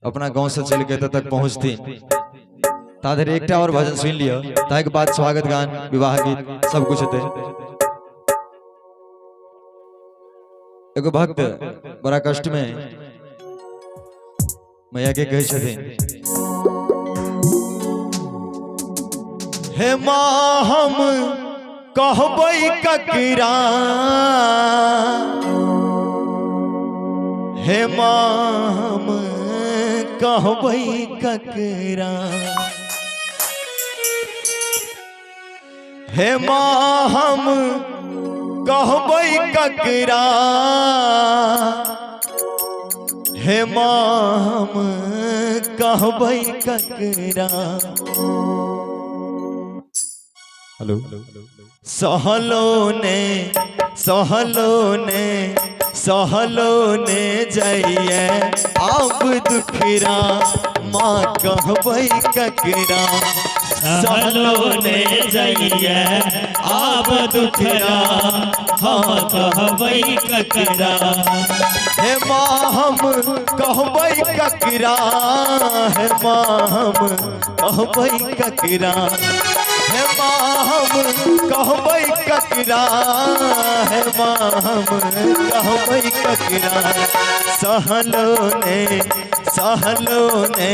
अपना गांव से चल के एतऽ तक पहुँचथिन, ता धरि एकटा और भजन सुनि लिअ, ताहिके बाद स्वागत गान, विवाह गीत सब कुछ हेतै। एगो भक्त बड़ा कष्ट में मैया के कहै छथिन, हे माँ हम कहबै ककरा, हे माँ हम कहबै ककरा, हे माँ हम कहबै ककरा, हे माँ हम कहबै ककरा। हेलो। सहलो ने, सहलो ने, सहलो ने जाइए आब दुखरा, माँ कहबै ककरा। सहलो ने जाइए आब दुखरा, हम कहबै ककरा। हे माँ हम कहबै ककरा, हे माँ हम कहबै ककरा, हे माँ हम कहबै ककरा, हे माँ हम कहबै ककरा। सहलो ने, सहलो ने,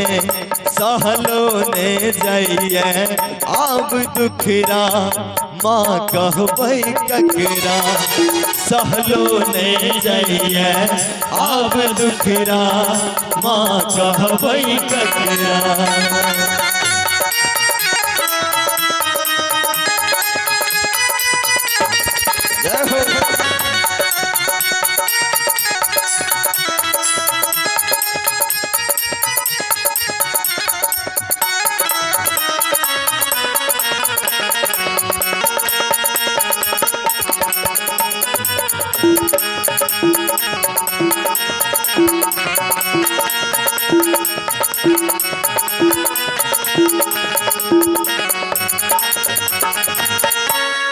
सहलो ने जाइए आब दुखरा, माँ कहबै ककरा। सहलो ने जाइए आब दुखरा, माँ कहबै ककरा। जय हो।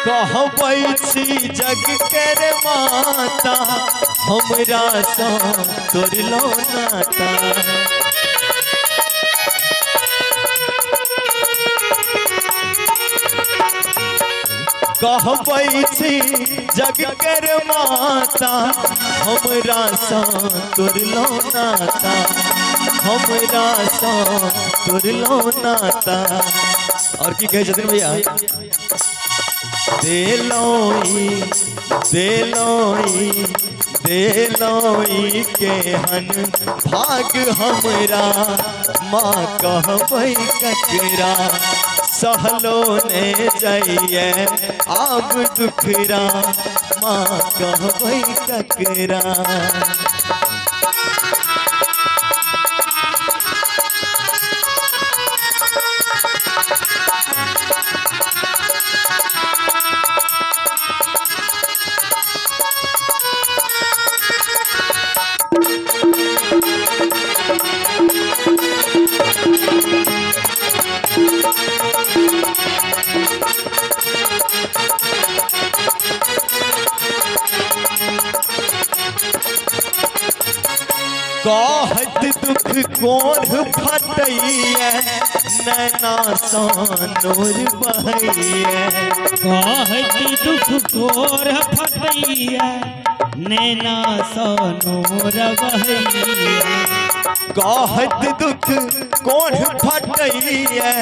कहबै छी जग के रे माता, हमरा सँ तोड़लो नाता। कहबै छी जग के रे माता, हमरा सँ तोड़लो नाता, हमरा सँ तोड़लो नाता। और की कहै छथिन भैया? देलोई, देलोई, देलोई केहन भाग हमरा, माँ कहबै ककरा। सहलो ने जाइए आब दुखरा, माँ कहबै ककरा। कहत दुख कोढ़ फटैये, नैना सँ नोर बहैये। कहत दुख कोढ़ फटैये, नैना सँ नोर बहैये। कहत दुख कोढ़ फटैये,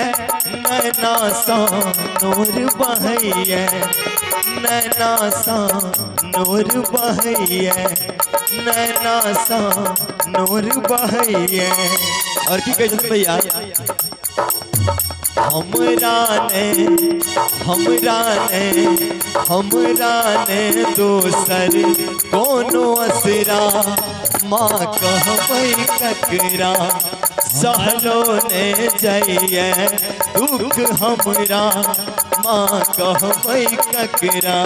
नैना सँ नोर बहैये, नैना सँ नोर बहैये, नैना सँ नोर बहैये। और की कहै छथिन भैया? हमरा ने, हमरा ने, हमरा ने दोसर कोनो असरा, माँ कहबै ककरा। सहलो ने जाइए दुख हमरा, माँ कहबै ककरा।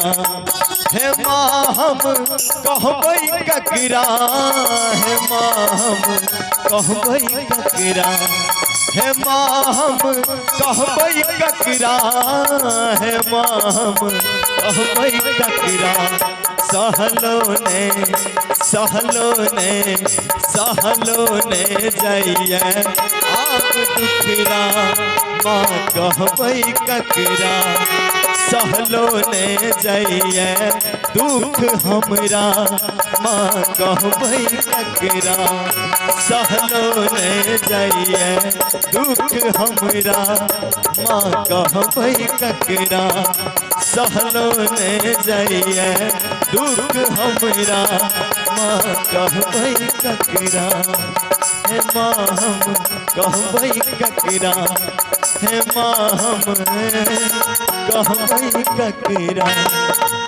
हे माँ हम कहबै ककरा, हे माँ हम कहबै ककरा, हे माँ हम कहबै ककरा, हे माँ हम कहबै ककरा। सहलो ने, सहलो ने, सहलो ने जाइए आप दुखरा माँ कहबै ककरा। सहलो ने जाइए दुख हमरा माँ कहबै ककरा। सहलो ने जाइए दुख हमरा माँ कहबै ककरा। सहलो ने जाइए दुख हमरा माँ कहबै ककरा। हे माँ हम कहबै ककरा, हे माँ हम कहबै ककरा।